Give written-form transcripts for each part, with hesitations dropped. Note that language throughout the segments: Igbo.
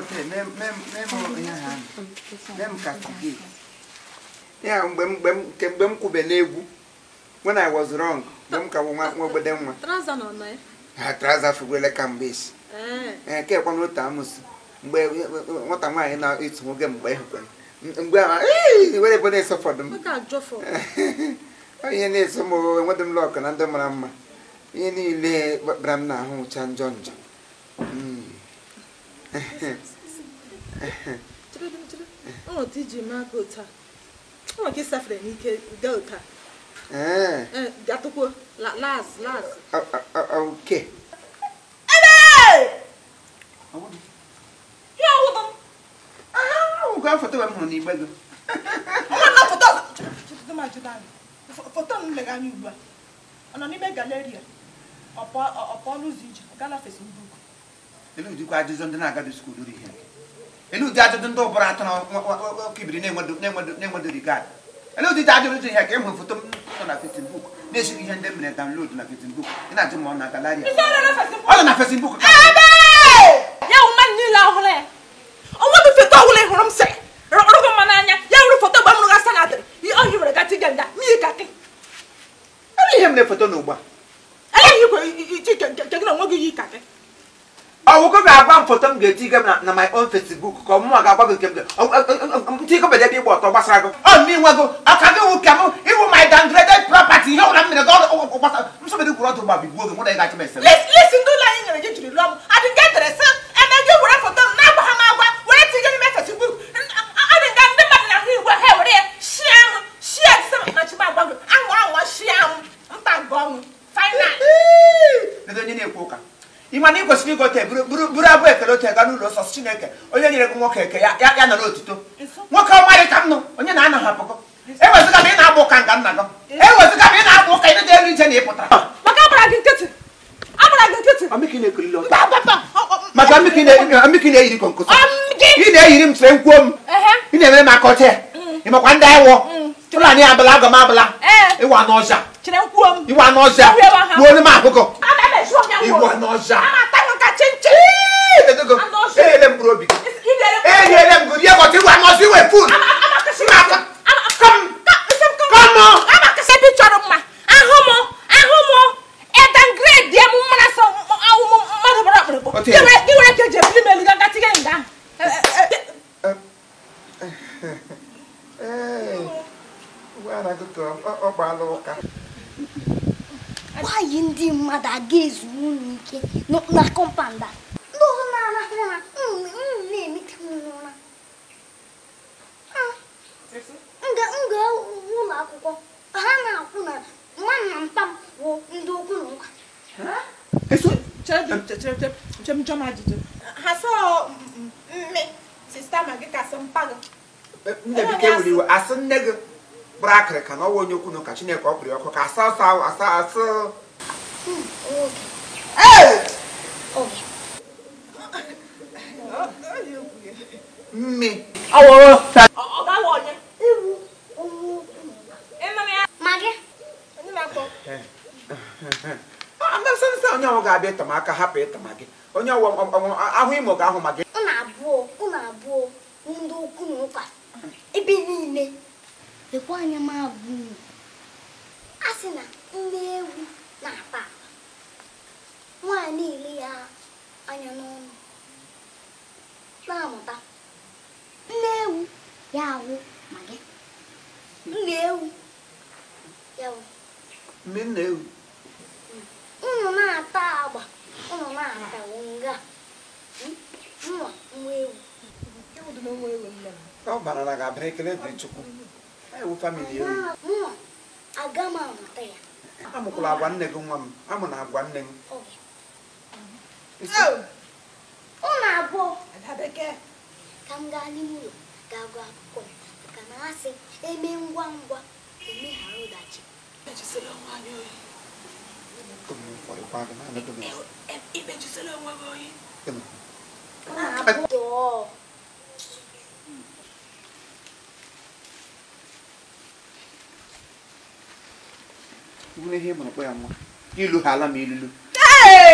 ote mem ihe ha. Mem castigate. Ya mgbe m kwube n'egwu. When I was wrong, mgbe m ka nwa ogbede nwa. Trouser nọ na ya. Ha trouser fugwele ka mgbe isi. Eh ke kwa n'otu amụsụ. Mgbe nwata nwaanyị na-etu nwoke mgbe ịhụkwara. Mgbe a were ebe na-eso fọdụ m. Ihe na-eso m enwedị m lọkụ na ndị mara mma. Ihe niile gbara m n'ahụ ụcha njọ njọ. Okay. Foto m hụrụ n'igbe gị. Foto m lega anya ugbu a. Ọ nọ n'ime galeria. Ọ pụọ n'ụzọ ije, ọ gala Facebook. Elu ụdịkwa ajụjụ ndị na-agadi skuulu ihe. Elu ụdị ajụjụ ndị ụbụrụ atọ na kibiri na-enwedo rigad. Elu ụdị ajụjụ ihe ka ị hụrụ foto m nọ na Facebook na-esighị ihe ndị m mere download na Facebook. Ị na-ajụ ma ọ na galeria. Ọ nọ na Facebook. Ya wụ mmadụ niile ahụrụ ya. Ọnwa bụ foto ọbụla ị hụrụ m sị rụgo mma n'anya ya wụrụ foto gba m rụga sanadịrị ihe ọhịa were gati ganga mmiri kakị. Ele ihe m na-efoto n'ugbu a. Ele ihe ikwe gị na onwe gị yi kakị. Ọwụkọ ga-agwa m foto m ga-eti na my own Facebook ka ọmụma ga-agwa gị nke m ntị ịkọbede ebe ịgba ọtọ gbasara gị. Ọ mmiri nwa gị ọka gị wụ ka m ịwụ my downgraded property ihe ọbụla m mere gị gbasara nsogbu kwuru ọdụ gbabigbuo gị mụ na ị ga-achị m ese. Lisi ndị ụlọ anyị nyere gị jiri lụọ m adị nga edere sị ebe gị were foto m na-agwa ha m agwa were tinye n'ime Facebook adị nga ndị mmadụ na-ahụ igwe ha were ya shie ahụ shie dịsị ma chi m agwa gị anwụ anwụ shie ahụ mta gị ọnwụ final. Ledo onye na-ekwu ụka. Ị ma na ị kwesịrị igote buru abụ ekele ote gaa n'ụlọ nsọ Chineke onye nyere gị nwoke eke ya nọ n'otuto. Nwoke ọmarị ka m nụ onye na-anaghị apụkọ. Ewezụga m ị na-agba ụka nga nna gị. Ewezụga m ị na-agba ụka ịdị elu ije na ị pụtara. Maka agbara gị nkịtị. Agbara gị nkịtị. Maka mmiki na-eyiri konkoso. Ị na-eyiri m sịrị nkwuo m. Ị na-emere m aka ọcha. Ị makwa ndị awọ. Fulani abụla agwa m abụla. Ịwa n'ọja. Ịwa n'ọja. Ruo m ahụgọ. Ịwa n'ọja. Eriele m mkpụrụ obi gị. Eriele m gị rie gọta ịwa n'ọja iwe ful. Ebe ị chọrọ mma. Ahụ m edangrade m mara sọ mmadụ gbara ọkpụrụkpụ. Gị were ka eji ebili m elu gaga tinye nga ahụ. Nwaanyị ndị mmadụ aga ezu unu ike na kọmpand a. Ndị ọzọ na-arahụ ụra na-emete m n'ụra. M gaa ụlọ akwụkwọ ha na-akwụ na nwa na mpa m bụ ndị okwu na ụka. Ha sọ mme sista ma gị ka sọ mpa gị. Nne gị ka ewuru iwe asị nne gị bụrụ akịrị ka na ọwa onye okwu na ụka Chineke ọ kpụrụ ọkụ ka asa asa asa asụ. Mme. Onye ọwụ ga-abịa ịtama aka hapụ ịtama gị. Onye ọwụ ahụ imo ga-ahụ ma gị. Unu abụọ ndị okwu na ụka ebe niile. Lekwa anya m agwa unu. A sị na nne ewu na-ata akpa. Nwaanyị na-ele ya anya n'ọnụ na-amụta. Nne ewu ya awụ ma gị. Nne ewu ya wụ. Nne ewu. Unu na-ata agba, unu na-ata nga. Nwa nwa ewu. Ọ bara na ga-abịa ekele dịrị Chukwu. Ewu famili ewu. Mụnwa aga m amụta ya. Amụkwala agwa nne gị nwa m. Amụ na agwa nne m. Unu abụọ ka m gaa n'ime ụlọ gaa gụọ akwụkwọ m maka na asị eme ngwa ngwa emeghara ọdachi. Ilu ha ala m ilulu.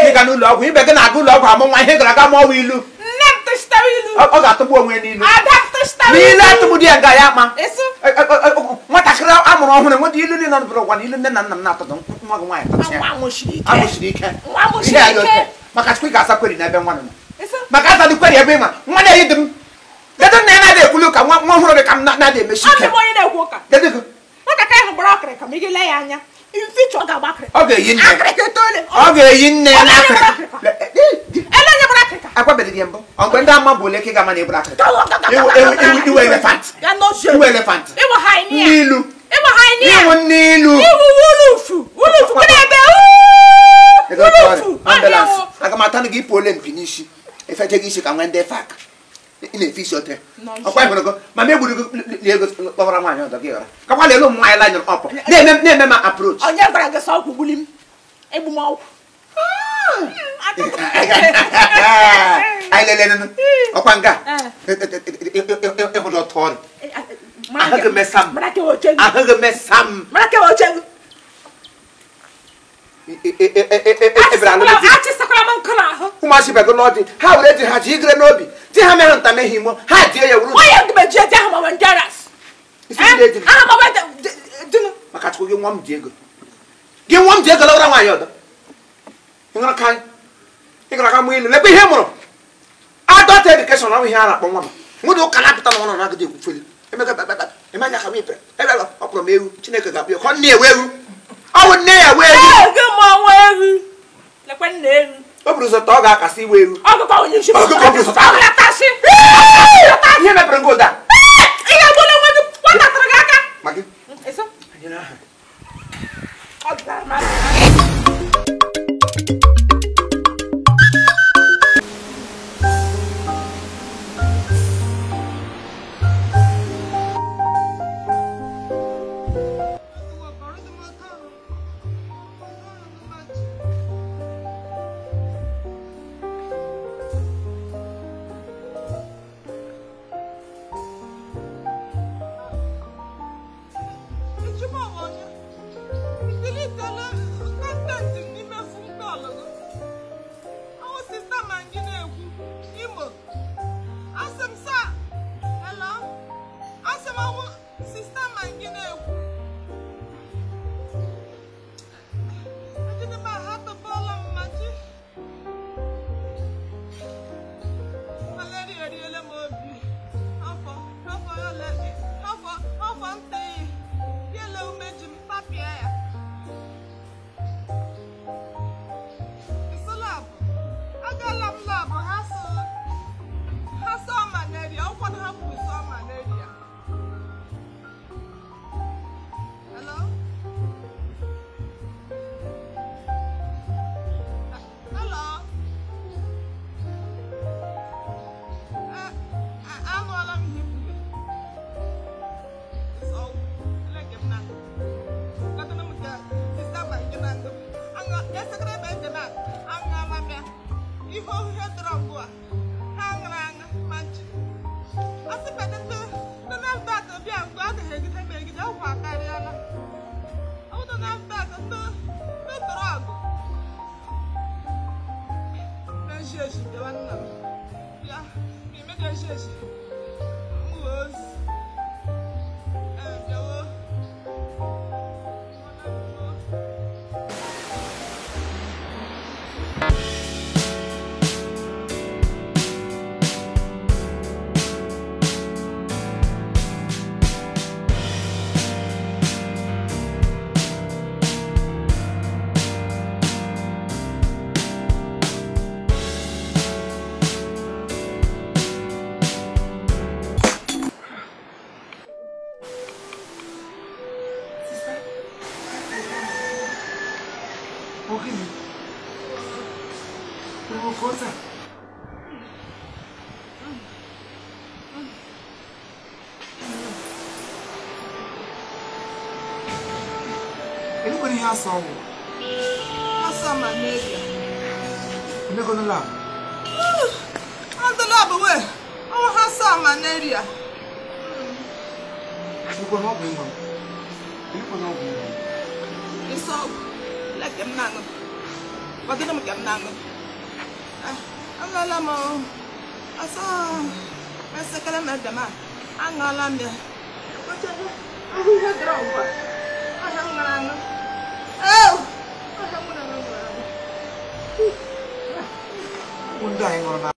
Ị ga n'ụlọ ọgwụ ibe gị na-aga ụlọ ọgwụ amụ nwa ihe gara aga mụọ ilu. Nne m tụchitara ilu. Ọ ga-atụgbu onwe n'ilu. N'ilu atụgbu di ya nga ya ma. Nwatakịrị amụrụ ọhụrụ enwedị ilu niile nọ ụwa na ilu nne na nna m na-atọdụ nwa gị nwaanyị amụchiri ike. Maka Chukwu ị ga-asa kweri n'ebe nwa nọ. Maka asa dị kweri ebe ịma nwa na-eyi dị m. Kedu nna ya na-adị ekwulu ka nwa ọhụrụ dị ka m na-adị emechi ike. Nwatakịrị ahụ gbara ọkịrịka ma ị ga-ele ya anya. Ọ ga-eyi nne. Ọ ga-eyi nne ya n'akịrịka. Agwabeghị ya mbụ. Mgbe ndị ama bụ ole ka ị ga-ama na ịbụrụ akịrịka. Iwe elefant. Iwe elefant. N'ilu. Iwu n'ilu. Aga m atanụ gị ịpụ ole mpi n'isi. Efeche gị isi ka nwee ndị efe aka. Ị na-efe isi ote. Ọkwa ịhụrụ gị ma m egburu gị ego kpọwara nwaanyị ọdọ gị ghọrọ. Kakwa lele ụmụ nwaanyị lanyụrụ ọpụ. Na-eme ma approach. Onye gwara gị sọ ọgwụ gbuli m. Egbu m ọgwụ. Anyị lelele ọkwa nga ịhụrụ ọtọ ọrụ. Ahụghị mesa m. Ahụghị mesa m. Ụmụazị bego n'ọdị ha were ji ha ji igre n'obi di ha mere ntamehie imo ha die ya wuru maka Chukwu gị nwa m ji ego gị nwa m ji ego lọra nwaanyị ọdọ ị gara aka mụ ilu lekwa ihe mụrụ adult education ọ bụ ihe a na-akpọ nwa m nwere ụka na-apụta na nwa na-agụdị ekwufeli emeka ka m ipere ebe ọ kpọrọ m ewu Chineke ga-abịa ya ọ nne ya wee ewu ọ bụ nne ya wee ewu o buru ụzọ ọ ga-akasị iwe ewu ihe mepere ngị ụda Asa. Mesekele m ede m a aṅụọla m ya. Ahụ ihe dọrọ ugbu a. Ọhịa m ṅụrụ aṅụ. Ọhịa m ṅụrụ aṅụ. Ndị anyị ṅụrụ.